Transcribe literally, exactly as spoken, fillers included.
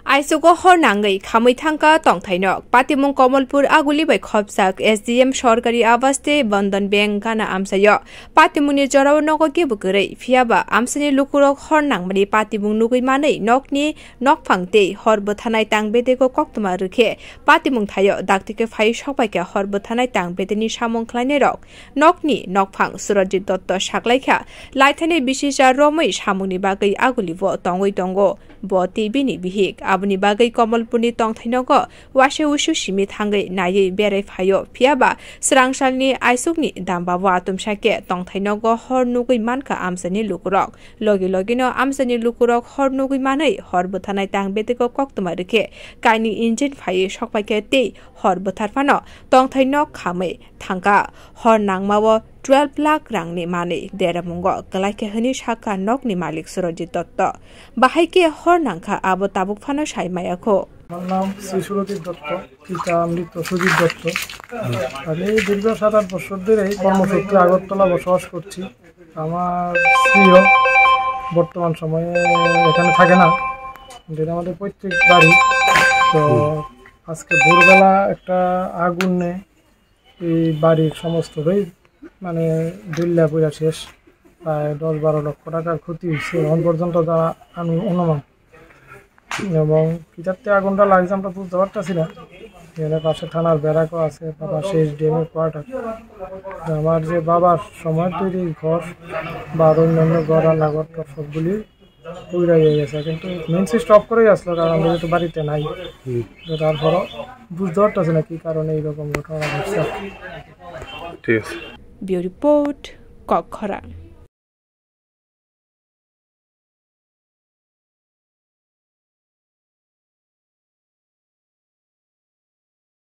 Aichugo hor nangwi khamwi thangkha tongthai nok. Patimung Komolpur Aguli bai khopjak S D M sorkari awas tei Bandhan Bank gana amchaio. Patimungni jorao nogo kebo kwrwi, phiyaba amchaini lukurok hor nangmani patimung nugwi manwi nokni nokphang tei hor bwtharnai tang bedego koktwma rwkhe patimung thaio dakti khe phai sokpaikha hor bwtharnai tang bedeni samung khlainairok. Nokni nokphang Surajit Dotto saklaikha, laithani bisisa romwi samungni bagwi Aguli bo tongwi tongo. Bo tei bini bihik. Aboni bagwi Komolpurni tongthai nogo waisa uisu simi thangwi naiwi berai phaio. Phiyaba swrangsalni aisukni damba bo atumsa khe tongthai nogo hor nugwi mankha amchaini lukurok. Logi logino amchaini lukurok hor nugwi manwi hor bwtharnai tang bedego koktwma rwkhe kaini engine phaiwi sokpaikha tei hor bwthar phano tongthai nok khamwi thangkha. Hor nangmao twelve lakh rangni manwi deramungo kwlaikha hwnwi sakha nokni malik Surajit Dotto. Bahai khe hor nangkha abo tabuk phano sai maya kho. আমার নাম শ্রী সুরজিৎ দত্ত, পিতা মৃত সুজিত দত্ত। আমি দীর্ঘ সাত আট বছর ধরে এই কর্মসূত্রে আগরতলা বসবাস করছি। আমার স্ত্রীও বর্তমান সময়ে এখানে থাকে না, এটা আমাদের পৈতৃক বাড়ি। তো আজকে ভোরবেলা একটা আগুনে এই বাড়ির সমস্তটাই মানে জ্বলিয়া পুড়িয়া শেষ। প্রায় দশ বারো লক্ষ টাকার ক্ষতি হয়েছে এখন পর্যন্ত, যা আমি অনুমান। এবং কিতার থেকে আগুনটা লাগছে আমরা বুঝতে পারতেছি না। এখানে পাশে থানার ব্যারাকও আছে, বা পাশে এসডিএম এর কোয়ার্টার। আমার যে বাবার সময় তৈরি ঘর বা আরো অন্যান্য ঘর, রান্নাঘর, সবগুলি পুড়ে হয়ে গেছে, কিন্তু মেইন সুইচ অফ করেই আসলো, কারণ আমরা তো বাড়িতে নাই। তো তারপরও বুঝতে পারতেছি না কি কারণে এইরকম ঘটনা ঘটছে। ঠিক আছে। Bureau Report, Kokkhorang.